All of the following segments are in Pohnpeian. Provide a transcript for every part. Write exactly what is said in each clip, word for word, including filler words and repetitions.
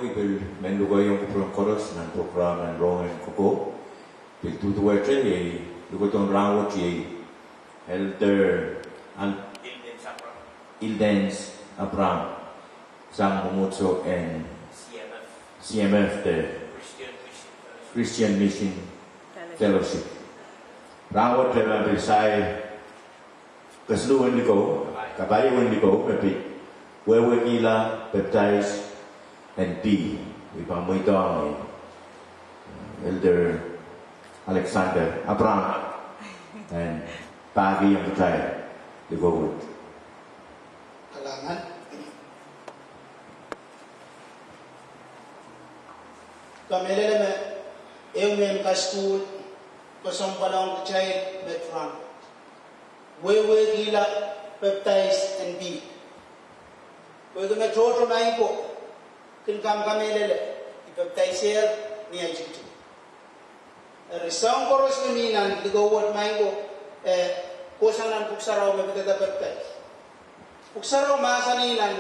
I pil men lukehiong kupwuren koaros nan program en rongen kokohp. Pil duduwehte iei lukedohn rahnwet iei Elder Al-, Ildens Abraham sang mwomwohdiso en C M F de Christian Mission Fellowship. Rahnwet e pahn pil sai kesiluhwen likou, kapai ewen likou me pid wehwehkihla pepdais en pih. I pahn mweidohng Elder Alexander Abraham en pahkihong kitail likou wet. Kalahngan. Kamehlele me ehu mehn kasukuhl kesempwal ong kitail me rahn wehwehkihla pepdais en pih. Pwehki me tohto maing ko, kin kam kamehlele, I pepdaisehr ni ahi tikitik. Eri soahng koaros me mi nan likou wet maing ko, eh, kohsang nan Pwuhk Sarawi me pidada pepdais. Pwuhk Sarawi mahsanih nan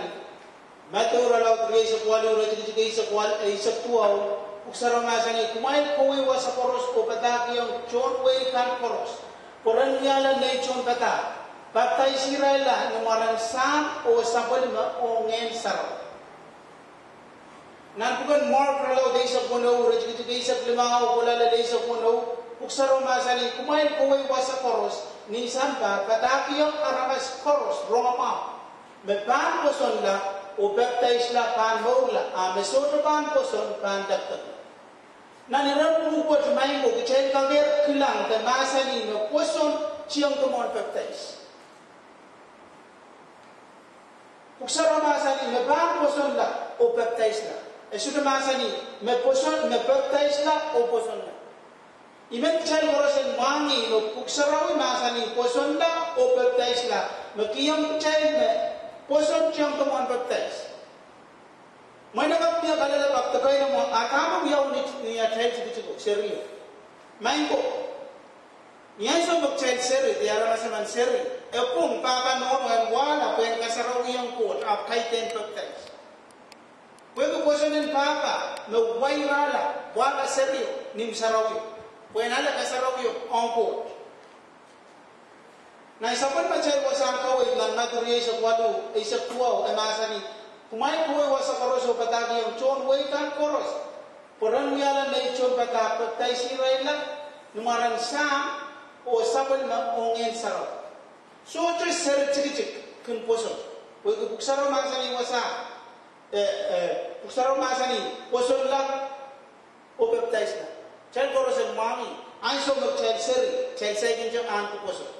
Madiu irelaud rieisek waluh, iretikitik eisek waluh, eisek duwau, Pwuhk Sarawi mahsanih, kumwail kohwei wasa koaros oh padahkihong tohn wehi kan koaros, pwe ren wiahla nei tohnpadahk, pepdaisirailla ni mwaren Sahm oh Sapwellime oh Ngehn Sarawi. Nan pwuken Mark irelaud eisek weneu, iretikitik eisek limau kohla lel eisek weneu, Pwuhk Sarawi mahsanih, kumwail kohwei wasa koaros nin sampah, padahkihong aramas koaros rongamwahu. Me pahn pwosonla oh pepdaisla pahn mourla, a me sohte pahn pwoson pahn lepdekla. Nan iren pwuhk wet maing ko, kitail kakehr kilang de mahsanih me pwoson tiengdo mwohn pepdais. Pwuhk Sarawi mahsanih me pahn pwosonla oh pepdaisla. E sohte mahsanih me pwoson, me pepdaisla oh pwosonla. I men kitail koaros en mwahngih me Pwuhk Sarawi mahsanih pwosonla oh pepdaisla, me kihong kitail me pwoson tiengdo mwohn pepdais. Mwein e kak mie kalelapak de keinemwe, a dahme wiawi ni atail tikitiko, serio. Maing ko, ni ansou me kitail seri, de aramas emen seri, e pwung pahpa nohno en wahla pwehn kasarawihong Koht ahpw kaidehn pepdais. Pwehki pwoson en pahpa me wairala, wahla serio ni imw sarawio, pwehn ale kasarawio ong Koht. Nan sapwellimatail wasahn kaweid nan Madiu rieisek waluh, eisek duwau, e mahsanih, kumwail kohwei wasa koaros oh padahkihong tohn wehi kan koaros, pwe ren wiahla nei tohnpadahk, pepdaisirailla ni mwaren Sahm oh Sapwellime oh Ngehn Sarawi. Sohte seri tikitik kin pwoson, pwehki Pwuhk Sarawi mahsanih wasa, eh, eh, Pwuhk Sarawi mahsanih pwosonla oh pepdaisla. Kitail koaros en mwahngih, ansou me kitail seri, kitail saikinte ahneki pwoson.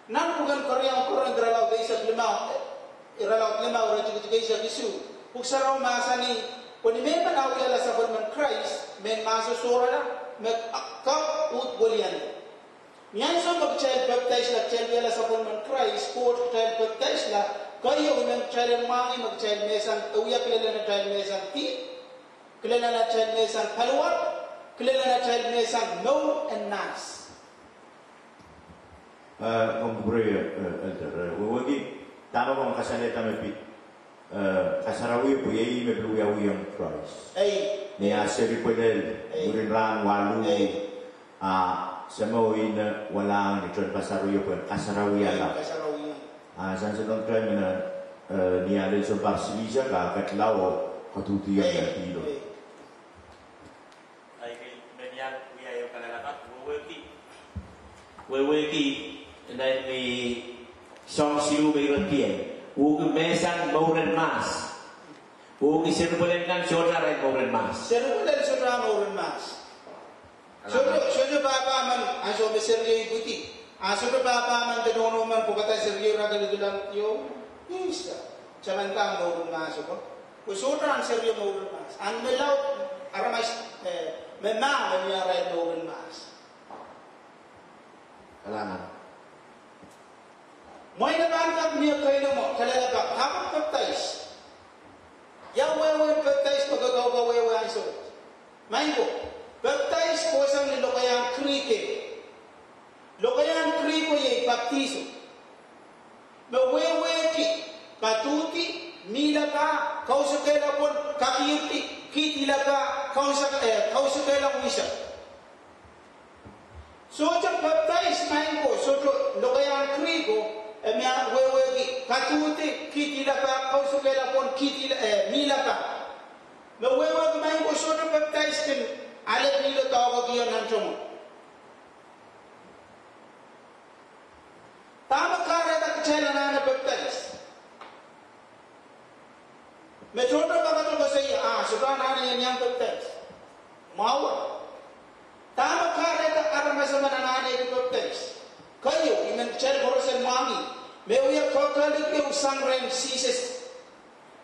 Nan pwuken Keriau, Korint irelaud eisek limau, eh, irelaud limau, iretikitik eisek isuh, Pwuhk Sarawi mahsanih, pwe ni mehmen a wiahla sapwellimen Krais, mehn mahso sohrala, me kak uhd weliandi. Ni ansou me kitail pepdaisla, kitail wiahla sapwellimen Krais, Koht kitail pepdaisla, keieu I men kitail en mwahngih me kitail mehsang, e wia kilelen atail mehsang dihp, kilelen atail mehsang paliwar, kilelen atail mehsang mour en mahs. Eh, komw kupwure, eh, Elder, eh, wehwehki dahme komw kasalehda me pid, eh, kasarawio pwe iei me pil wiawihong Krais. Ei. Me a seri pwelel, ei, mwurin rahn waluh. Ei. A, Semeo ih me walahng ni tohnpasarawio pwehn kasarawihala. Ei, kasarawihala. A sansal ong kitail me, eh, ni alel sounpar silihsek a kedla oh koaduduwehla pihlo. Ei. Ahi pil men iang wia ehu kalelapak, wehwehki, wehwehki nan ni soahng siluh me I rekieng, wehwehki mehsang mour en mahs. Wehwehki seri pwelel kan sohte arail mour en mahs. Seri pwelel sohte mour en mahs. Sohte, sohte pahpa men, ansou me serio ipwidi, a sohte pahpa men de nohno men pwukada serio, ira kilikilang ieu, ihs, taman dahme mour en mahs ko. Pwe sohte ahn serio mour en mahs. Ahn me laud aramas, eh, me mah me mie arail mour en mahs. Kalahngan. Mwein e pahn kak mie keinemwe, kalelapak, dahkot pepdais? Ia wehwehn pepdais me ke kawehwe ansou wet? Maing ko, pepdais kohsang ni lokaiahn Kriko. Lokaiahn Kriko iei baptizo. Me wehwehki, kaduhdi, mihla pah, kausekehla pwon, kak irdi kihdihla pah kausik, eh, kausikehla wisik. Sohte pepdais maing ko, sohte lokaiahn Kriko, e mie wehwehki kaduhdi kihdihla pah kausikehla pwon kihdihla, eh, mihla pah. Me wehwehki maing ko sohte pepdais kin ale pihlo doahke kihong nan tohn. Dahme kahrehda kitail anahne pepdais? Me tohto pakato koasoia, ah, sohte anahne iang pepdais. Mwahu. Dahme kahrehda aramas emen anahneki pepdais? Keieu, I men kitail koaros en mwahngih, me wia kehkehlik ehu sang rehn Sises.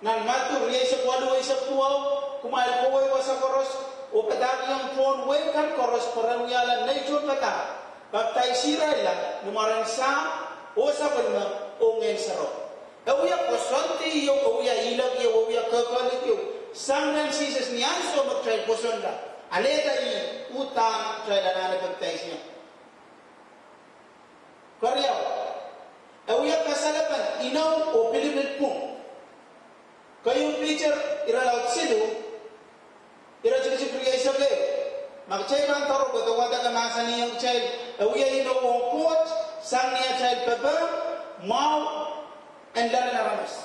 Nan Madiu rieisek waluh, eisek duwau, kumwail kohwei wasa koaros, oh padahkihong tohn wehi kan koaros pwe re wiahla nei tohnpadahk, pepdaisihirailla ni mwaren Sahm, oh Sapwellime, oh Ngehn Sarawi. E wia koasoandi ieu, e wia iloak ieu, e wia kehkehlik ieu, sang rehn Sises ni ansou me kitail pwosonla, alehda ih, uhdahn kitail anahne pepdais. Keriau, e wia kasalepen inou oh pilipil pwung. Keieun Piter, irelaud siluh, iretikitik rieisek ehu. Ma kitail pahn doaropwe de wadek, e mahsanihong kitail, e wia inou ong Koht, sang ni atail pepehm, mwahu, en loalen aramas.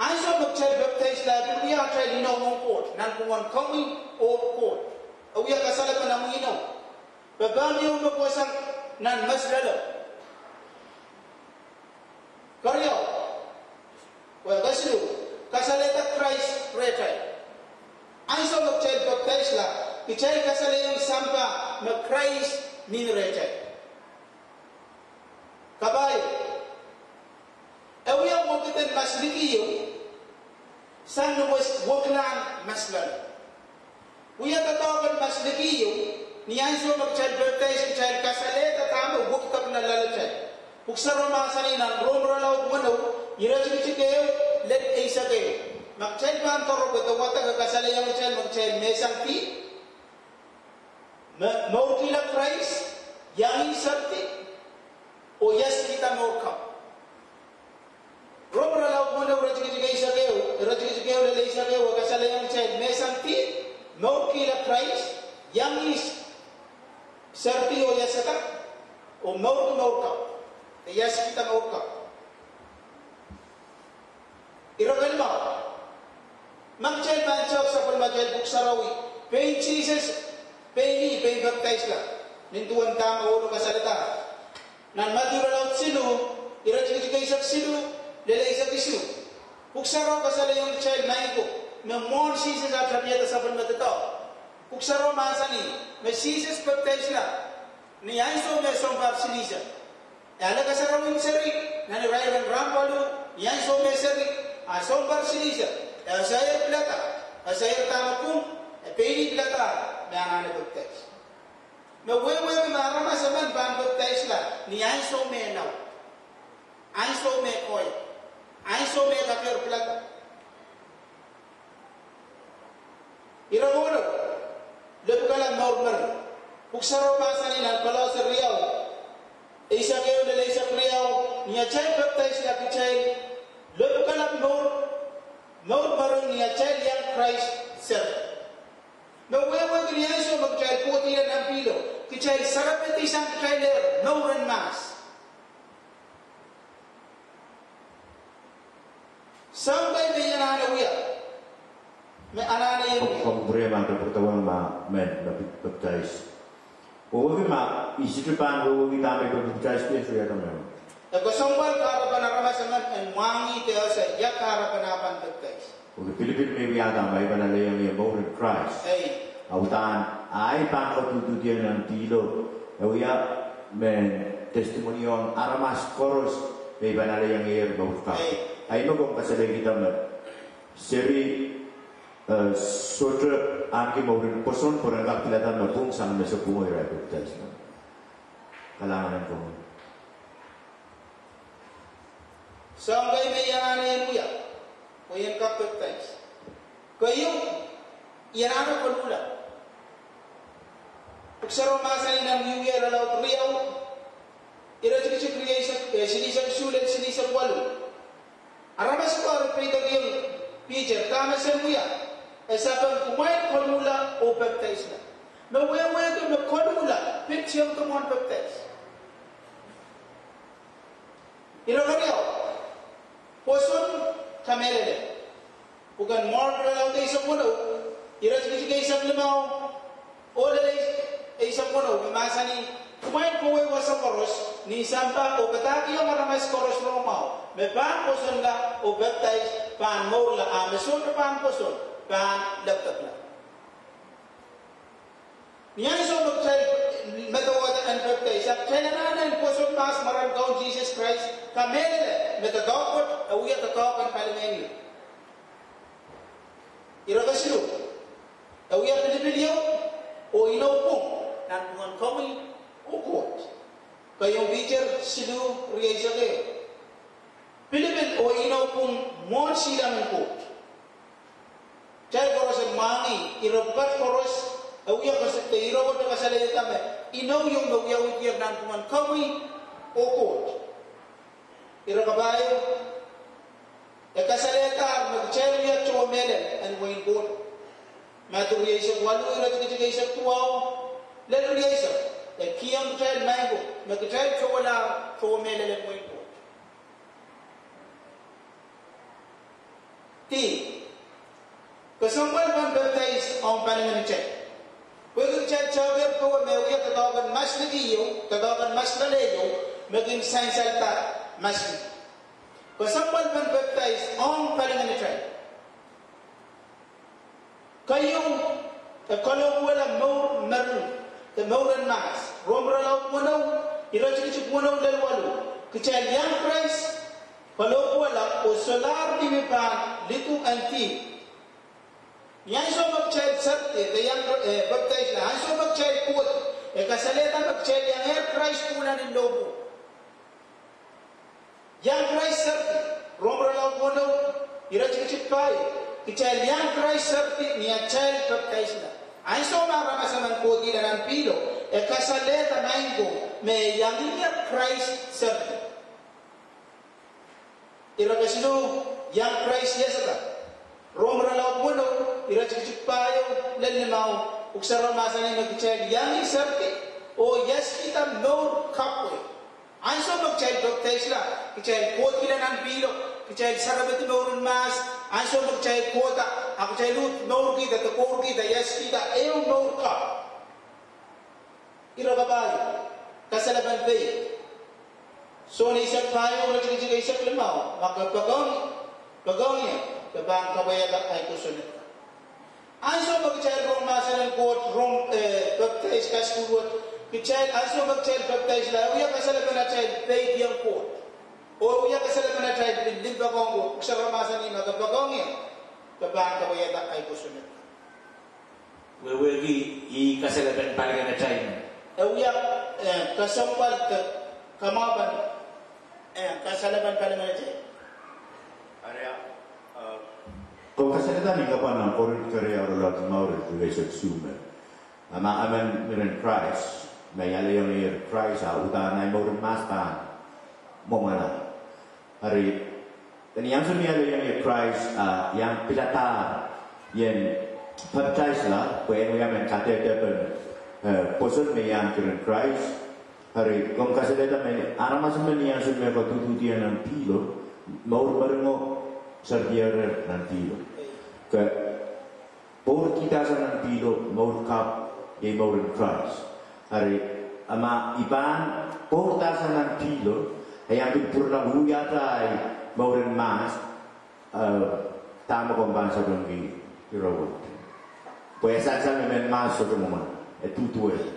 Ansou me kitail pepdaisla, e pil wia atail inou ong Koht, nanpwungen komwi oh Koht. E wia kasalepen omwi inou. Pepehm ieu me kohsang nan mesileilo. Keriau, wehkesiluh, kasalehda Krais rehtail. Ansou me kitail pepdaisla, kitail kasalehiong sampah me Krais mihmi rehtail. Kapai, e wia wekiden masliki ieu, sang ni wes weklahn mesileilo. Wia doadoahk en masliki ieu, ni ansou me kitail pepdais kitail kasalehda dahme wekidekla loalatail. Pwuhk Sarawio mahsanih nan Rom irelaud weneu, iretikitik ehu lel eisek ehu. Ma kitail pahn doaropwe de wadek, e kasalehiong kitail me kitail mehsang dihp, me mourkihla Krais, iang ih seridi, oh iaskihda mour kapw. Rom irelaud weneu iretikitik eisek ehu, iretikitik ehu lel eisek ehu, e kasalehiong kitail mehsang dihp, mourkihla Krais, iang ih seridi oh iasada, oh mourki mour kapw, de iaskihda mour kapw. Ire kelimau, ma kitail pahn tehk sapwellimatail Pwuhk Sarawi, pein Sises, pein ih, pein pepdaisla, nin duwen dahme ohlo kasalehda. Nan Madiu irelaud siluh, iretikitik eisek siluh lel eisek isuh. Pwuhk Sarawi kasalehiong kitail maing ko, me mwohn Sises ah tapihada sapwellime doadoahk, Pwuhk Sarawi mahsanih me Sises pepdaisla ni ansou me sounpar silihsek. E ale kasarawi seri nan irairen rahn waluh, ni ansou me seri, a sounpar silihsek, e esehier pilada, esehier dahme pwung, e pein ih pilada me anahne pepdais. Me wehwehki me aramas emen pahn pepdaisla ni ansou me lau, ansou me koahiek, ansou me kakehr pilada. Ire mwohno, lepwukalap mour mering. Pwuhk Sarawi mahsanih nan Kolose riau, eisek ehu lel eisek riau, ni atail pepdaisla kitail lepwukalap mour, mour mering ni atail iang Krais seri. Me wehwehki ni ansou me kitail kohdihlahng nan pihlo, kitail sarepedi sang kitailehr mouren mahs. Soahng kei me I anahne wia, me anahne wia, komw pwurehng ma pepdawang ma men me pepdais. Wehwehki ma I sohte pahn wehwehki dahme pepdais pil sohte ia dahme. E kesempwal kahrepen aramas emen en mwahngih de ese ia kahrepen ah pahn pepdais. Wehwehki pilipil me wiahda ma I pahn alehiong ie mouren Krais. Ei. A uhdahn ahi pahn kohduhduhdiong nan pihlo, e wia mehn testimony ong aramas koaros me I pahn alehiong ie mour kapw. Ei. Ahi me komw kasalehkihda me seri, eh, sohte ahneki mouren pwoson pwe ren kak pilada me pwung sang me se pwungo irail pepdais. Kalahngan en komwi. Soahng kei me I anahne wia, pwe I en kak pepdais. Keieu, I anahne koluhla. Pwuhk Sarawi mahsanih nan Wiewia irelaud riau, iretikitik rieisek, eh, silihsek isuh lel silihsek waluh. Aramas ko eri peidekiong Piter, dahme sen wia? E sapeng kumwail koluhla oh pepdaisla. Me wehwehki me koluhla pil tengte mwohn pepdais. Ire keriau, pwoson kamehlele. Pwuken Mark irelaud eisek weneu, iretikitik eisek limau oh lel eisek weneu, me mahsanih, kumwail kohwei wasa koaros ni sampah oh padahkihong aramas koaros rongamwahu, me pahn pwosonla oh pepdais pahn mourla, a me sohte pahn pwoson pahn lekdekla. Ni ansou me kitail medewehda en pepdais, a kitail anahne en pwoson mahs mwaren Kaun Sises Krais, kamehlele me doadoahk wet e wia doadoahk en palingehn ehu. Ire kesiluh, e wia pilipil ehu oh inou pwung nanpwungen komwi oh Koht. Keieun Piter siluh, rieisek ehu. Pilipil oh inou pwung mwohn silangin Koht. Kitail koaros en mwahngih, ire pwukat koaros, e wia kas-, e ire wet e kasalehda me inou ieu me wiawihdier nanpwungen komwi oh Koht. Ire kapahieu, e kasalehdahr me kitail wia towe mehlel en wehin Koht. Madiu rieisek waluh, iretikitik eisek duwau lel rieisek, e kihong kitail maing ko me kitail towelahr towe mehlel en wehin Koht. Ih kesempwal pahn pepdais ong palingehn kitail. Pwehki kitail tehier powe me wia doadoahk en masliki ehu, doadoahk en masloale ehu, me kin sansalda masliki. Kesempwal pahn pepdais ong palingehn kitail. Keieu, e kalohpwuwehla mour meringo, de mour en mahs. Rom irelaud weneu, iretikitik weneu lel waluh. Kitail iang Krais, kalohpwuwehla oh solahr mihmi pahn lidu en dihp. Ni ansou me kitail seridi, de iang, eh, pepdaisla, ansou me kitail kohdi, e kasalehda me kitail iangehr Krais pwuhla ni lohpwuo. Iang Krais seridi, Rom irelaud weneu, iretikitik pahieu, kitail iang Krais seridi ni atail pepdaisla. Ansou me aramas emen kohdihla nan pihlo, e kasalehda maing ko me iangier Krais seridi. Ire kesiluh, iang Krais iasada. Rom irelaud weneu, iretikitik pahieu lel limau, Pwuhk Sarawi mahsanih me kitail iang ih seridi oh iasada mour kapw. Ansou me kitail pepdaisla, kitail kohdihla nan pihlo, kitail sarepedi mour en mahs. Ansou me kitail kohda, a kitail uhd mourkihda, de kourkihda, iasada ehu mour kapw. Ire kapahieu, kasalepen peik. Sohn eisek pahieu, iretikitik eisek limau, ma ke poakohng, poakohng ie, ke pahn kapwaiada ahi kosonned. Ansou me kitail rong mahsen en Koht, rong, eh, pepdais kasukuhl wet, kitail, ansou me kitail pepdaisla, e wia kasalepen atail peikiong Koht. Oh e wia kasalepen atail pil limpoakohng Koht. Pwuhk Sarawi mahsanih ma ke poakohng ie, ke pahn kapwaiada ahi kosonned. Wehwehki ih kasalepen palingehn atail. E wia, eh, kesempwal de kamwahupen, eh, kasalepen palingehn atail. Area, eh, Komw kasalehda ni kapwa nan Korint keriau irelaud limau, iretikitik eisek isuh me, a ma emen mi rehn Krais, me e alehiong ie Krais, a uhdahn ahi mour en mahs pahn mwomwala. Eri, ni ansou me e alehiong ie Krais, a iang piladahr ien pepdaisla, pwe en wia mehn kadehdepen, eh, pwoson me iang kirin Krais. Eri, komw kasalehda me aramas emen ni ansou me e koadududiong nan pihlo, mour meringo seriehr nan pihlo. Ke pwourdasang nan pihlo, mour kapw, iei mour en Krais. Eri, a ma I pahn pwourdasang nan pihlo, a I ahpw pil pwurala wiahda ahi mour en mahs, eh, dahme komw pahn sapengki ire wet? Pwe e sansal me mehn mahs sohte mwomwen, e duduwehte.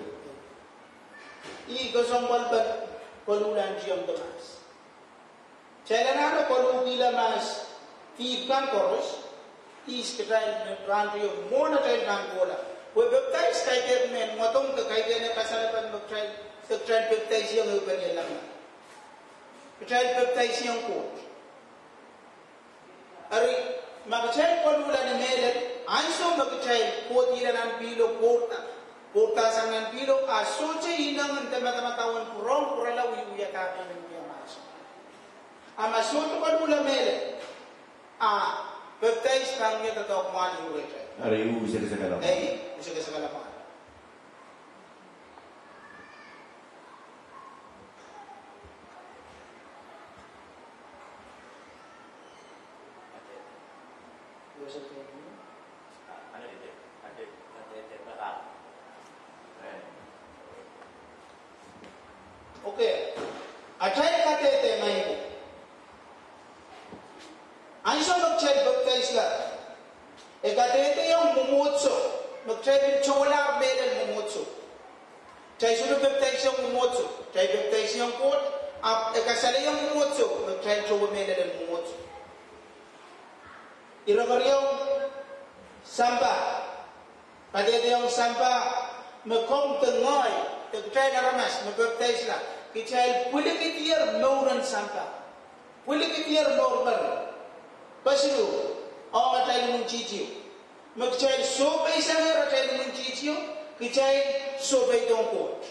Ih kesempwalpen koluhla en tiengte mahs. Kitail anahne koluhkihla mahs dihp kan koaros, ihs kitail me rahnwet mwohn atail pahn kohla. Pwe pepdais kaidehn mehn mwadong de kaidehn kasalepen me kitail, de kitail pepdaisiong ehupene lamalam. Kitail pepdaisiong Koht. Eri, ma kitail koluhla ni mehlel, ansou me kitail kohdihla nan pihlo pwourda, pwourdasang nan pihlo, a sohte inengen de madamadau en pwurehng pwurala wiewiahda mehn wia mahs. A ma sohte koluhla mehlel, a pepdais pahn wia doadoahk mwahl ieu rehtail. Eri, usekesek alamwa. Ei, usekesek alamwa. Okay. Atail kadehde maing ko. Ansou me kitail pepdaisla, e kadehdehiong mwomwohdiso me kitail pil towehla mehlel mwomwohdiso. Kitail sohte pepdaisohng mwomwohdiso, kitail pepdaisohng Koht, ahpw e kasalehiong mwomwohdiso me kitail towe mehlelen mwomwohdiso. Ire keriau, sampah. Kadehdehiong sampah me komw de ngehi de kitail aramas me pepdaisla, kitail pwilikihdier mouren sampah. Pwilikihdier mour meri. Kesiluh, ong atail imwintihtio. Me kitail sohpeisang atail imwintihtio, kitail sohpeidohng Koht.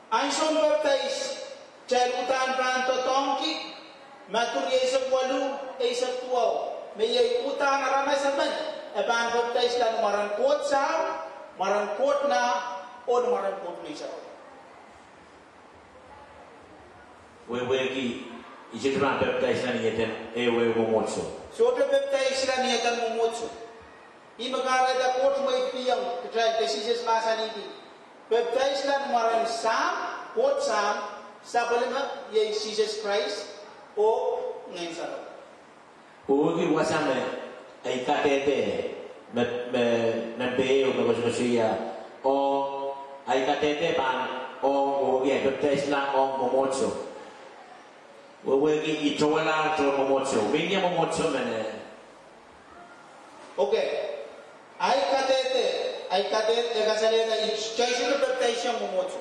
Ansoun pepdais, kitail uhdahn pahn doadoahngki, Madiu rieisek waluh, eisek duwau, me iei uhdahn aramas emen e pahn pepdaisla ni mwaren Koht Sahm, mwaren Koht Nah, oh ni mwaren Koht Ngehn Sarawi. Wehwehki, I sohte pahn pepdaisla ni eden ehu mwomwohdiso. Sohte pepdaisla ni eden mwomwohdiso. Ih me kahrehda Koht mweidihong kitail, de Sises mahsanihdi, pepdaisla ni mwaren Sahm, Koht Sahm, Sapwellime, iei Sises Krais, oh Ngehn Sarawi. Wehwehki wasa me ei kadehde, me, me, me pil ehu me koasoakoasoia, oh, ei kadehde pahn, oh, wehwehki ei pepdaisla ong mwomwohdiso. Wehwehki I towehla towe mwomwohdiso. Mie mwomwohdiso men. Okay. Ei kadehde, ei kadehde, e kasalehda kitail sohte pepdaisohng mwomwohdiso.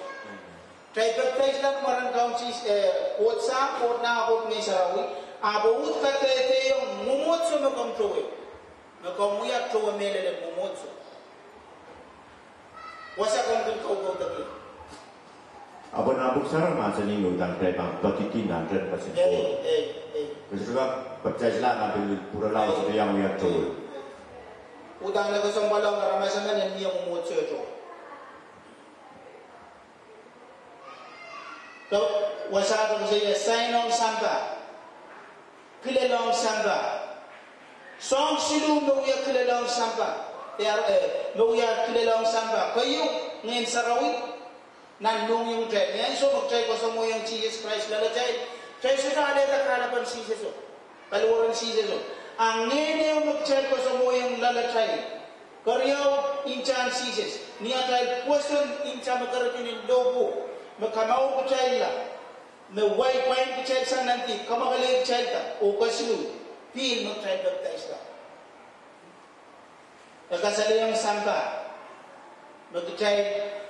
Kitail pepdaisla ni mwaren Kaun Sis, eh, Koht Sahm, Koht Nah, Koht Ngehn Sarawi, ahpw e uhd kadehdehiong mwomwohdiso me komw towe. Me komw wia towe mehlelen mwomwohdiso. Wasa komw kin kaukaudekla. Ahpw nan Pwuhk Sarawi mahsanih me uhdahn kitail pahn poadidi nan rehn Koht. Ei, ei, ei. Pepdaisla nan pil pwurala, sohte iang wia towe. Uhdahn kesempwal ong aramas emen en mie mwomwohdiso. Ke wasa ke koasoia sign ong sampah. Kilelohng sampah. Soahng siluh me wia kilelohng sampah. Ia, eh, me wia kilelohng sampah. Keieu, Ngehn Sarawi. Nan mohngiong kitail. Ni ansou me kitail koasoamwoiong Sises Krais loalatail, kitail sohte alehda kahlapen Siseso, paliwaren Siseso. A ngehn ehu me kitail koasoamwoiong loalatail. Keriau, ntahn Sises. Ni atail pwoson ntah me keridin en lohpwuo, me kamour kitailla, me wai pwain kitail sang nan dihp, kamwakelei kitailda, oh kesiluh, pihl me kitail pepdaisla. E kasalehiong sampah, me kitail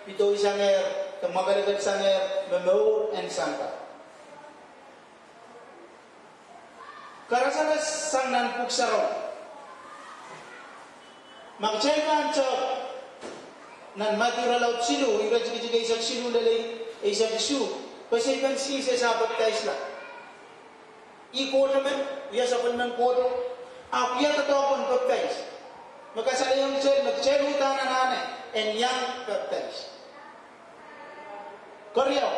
pedoisang ehr, de mwakelekel sang ehr, me mour en sampah. Karasaras sang nan Pwuhk Sarawi. Ma kitail pahn tehk nan Madiu irelaud siluh, iretikitik eisek siluh lel eisek isuh, koasoipen Sises ah pepdaisla. Ih Koht emen, wia sapwellimen Koht, ahpw wia doadoahk en pepdais. Me kasalehiong kitail me kitail uhdahn anahne en iang pepdais. Keriau,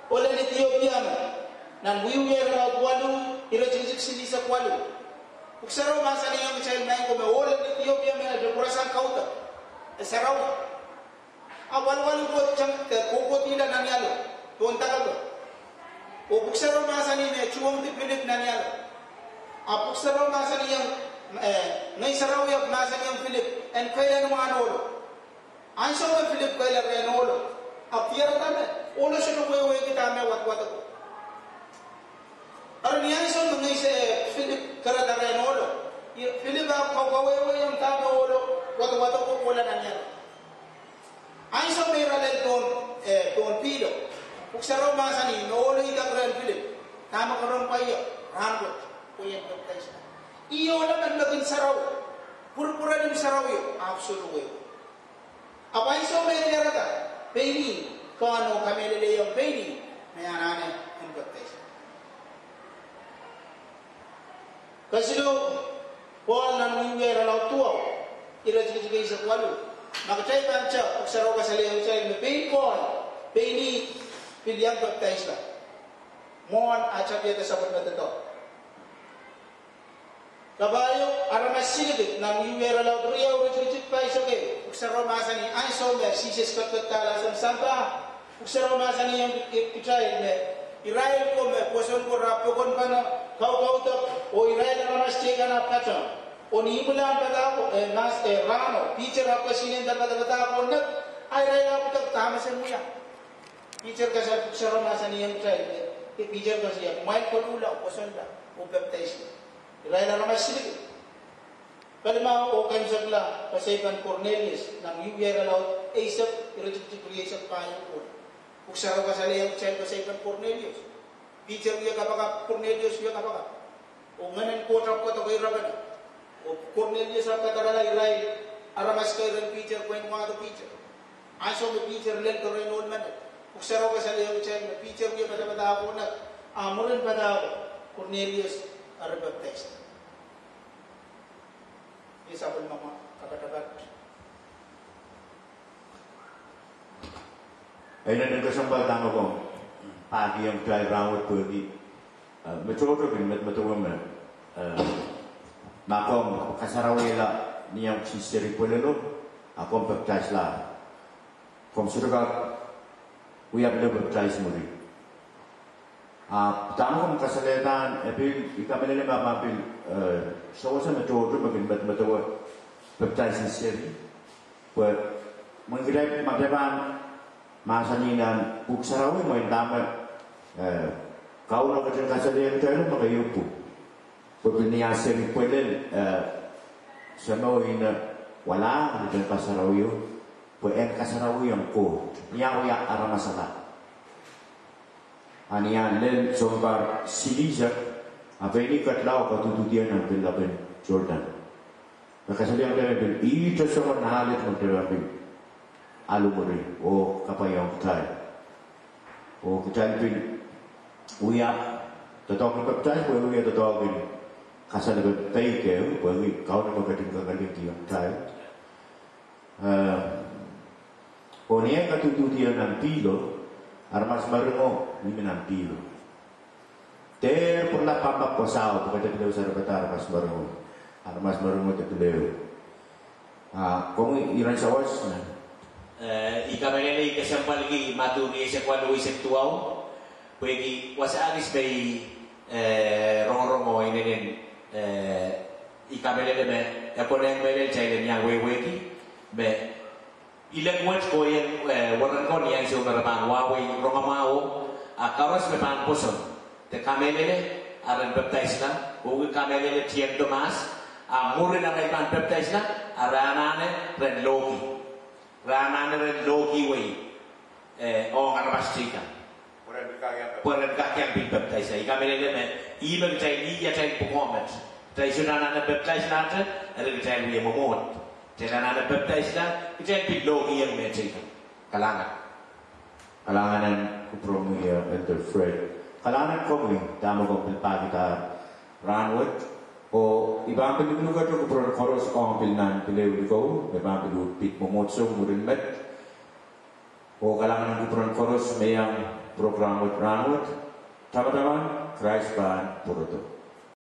ohlen Ethiopia men, nan Wiewia irelaud waluh, iretikitik silihsek waluh. Pwuhk Sarawi mahsanihong kitail maing ko me ohlen Ethiopia men e pwurasang kaudok, e sarawi. A walwal ko tang de kohkohdihla nan ialo, pohn dake ko. Oh Pwuhk Sarawi mahsanih me tuhwongdi Pilip nan ialo. A Pwuhk Sarawi mahsanihong, eh, Ngehn Sarawi ahpw mahsanihong Pilip en keila ni mwahn ohlo. Ansou me Pilip keila rehn ohlo, ahpw diarada me ohlo sohte wehwehki dahme wadawadeko. Eri ni ansou me Ngehn Sa-, eh, Pilip keirada rehn ohlo, Pilip ahpw kawehwehiong dahme ohlo wadawadeko kohla nan ialo. Ansou me ira lel pohn, eh, pohn pihlo, Pwuhk Sarawi mahsanih me ohlo idek rehn Pilip, dahme ke rong pwaio rahnwet, pwe I en pepdaisla. Ih ohlo men me kin sarawi, pwurpwurelim sarawio, ahpw sohte wehwe. Ahpw ansou me e diarada, pein ih, Kauno kamehlelehiong pein ih, me anahne Kesiluh, Pohl nan Wiewia irelaud duwau, iretikitik eisek waluh. Ma kitail pahn tepda, Pwuhk Sarawi kasalehiong kitail me pein Pohl, pein ih pil iang pepdaisla mwohn ah tapihada sapwellime doadoahk. Kapahieu, aramas silikid, nan Wiewia irelaud riau, iretikitik pahisek ehu, Pwuhk Sarawi mahsanih ansou me Sises ketiket dahla sang sampah, Pwuhk Sarawi mahsanihong kitail me irail ko me pwoson ko ahpw pokon pahn kaukaudok, oh irail aramas teikan ahpw patehng. Oh ni imwilahn padahko, eh, mas, eh, rahno, Piter ahpw kesihnenda padapadahko oh nep, a irail ahpw idek dahme se wia. Piter kasar, Pwuhk Sarawi mahsanihong kitail me, eh, Piter koasoia, kumwail koluhla, pwosonla, oh pepdaisla. Irail aramas silikid. Kelimau oh keimwseklahn kesempwal Kornelius, nan Wiewia irelaud eisek, iretikitik rieisek pahieu. Pwuhk Sarawi kasalehiong kitail kesempwal Kornelius. Piter wia kapakap, Kornelius wia kapakap. Oh ngehnen Koht ahpw kohdo kei rapene. Oh Kornelius ahpw kadarala irail aramas kei rehn Piter pwehn wahdo Piter. Ansou me Piter lel doaren ohl menet, Pwuhk Sarawi kasalehiong kitail me Piter wia padapadahko oh nep, a mwurin padahko, Kornelius eri pepdaisla. Ih sapwellime kapatapat. E inenen kesempwal dahme komw pahkihong kitail rahnwet pwehki, eh, me tohto kin medemedewe me, eh, ma komw kasarawihla ni omw seri pwelelo, a komw pepdaisla, komw sohte kak wia pil pepdais mwuri. A dahme komw kasalehdahn, e pil, I kamehlele ma pahn pil, eh, sewese me tohto me kin medemedewe pepdais en seri. Pwe mwein kitail, ma kitail pahn mahsanih nan Pwuhk Sarawi mwein dahme, eh, Kauno ketin kasalehiong kitail me keieu pwuhk. Pwe pil ni ah seri pwelel, eh, Semeo, Ine, Wahlahng, Ngehn Sarawi, pwe en kasarawihong Koht ni ah wia aramas akan. A ni ah lel sounpar silihsek, a pein ih ketlahng oh kadududiong nan pil lapen Sordan. Me kasalehiong kitail me pil ihte soangen alehdi me kitail pahn pil alu mwuri oh kapwaiong kitail. Oh kitail pil wia doadoahk en pepdais, pwe wia doadoahk en kasalepen peik ehu, pwehki Kauno me ketin kakehlakahkiong kitail. Eh, oh ni ah kadududiong nan pihlo, aramas meringo ih me nan pihlo. Dehr pwurala pampap wasao, pwe ke dehr pil ehu sarapada aramas meringo. Aramas meringo dehr pil ehu. A komwi iren sawas, eh, I kamehlele I kesempwalki Madiu rieisek waluh, eisek duwau, pwehki wasa kis me I, eh, rongorong oh inenen, eh, I kamehlele me e konehng mehlel kitail en iang wehwehki me ilek wet kohieng, eh, weren ko ni ansou me re pahn wahwei rongamwahuo, a koaros me pahn pwoson de kamehlele a ren pepdaisla, oh kamehlele tieng Tomas, a mwurin arail pahn pepdaisla, a re anahne ren lohki. Re anahne ren lohki wei, eh, ong aramas teikan. Pwe ren kak iang pil pepdaisla. I kamehlele me ih me kitail, ih atail pwukoa met. Kitail sohte anahne pepdaislahte, eri kitail wia mwomwohd. Kitail anahne pepdaisla, kitail pil lohkihong me teikan. Kalahngan. Kalahngan en kupwuromwi, eh, Elder Fred. Kalahngan en komwi dahme komw pil pahkihda rahnwet. Oh I pahn pil lukelukehte kupwuren koaros ong pil nan pil ehu likou me pahn pil uhd pid mwomwohdiso mwurin met. Oh kalahngan en kupwuren koaros me iang prokram wet rahnwet. Tamataman, Krais pahn pwurodo.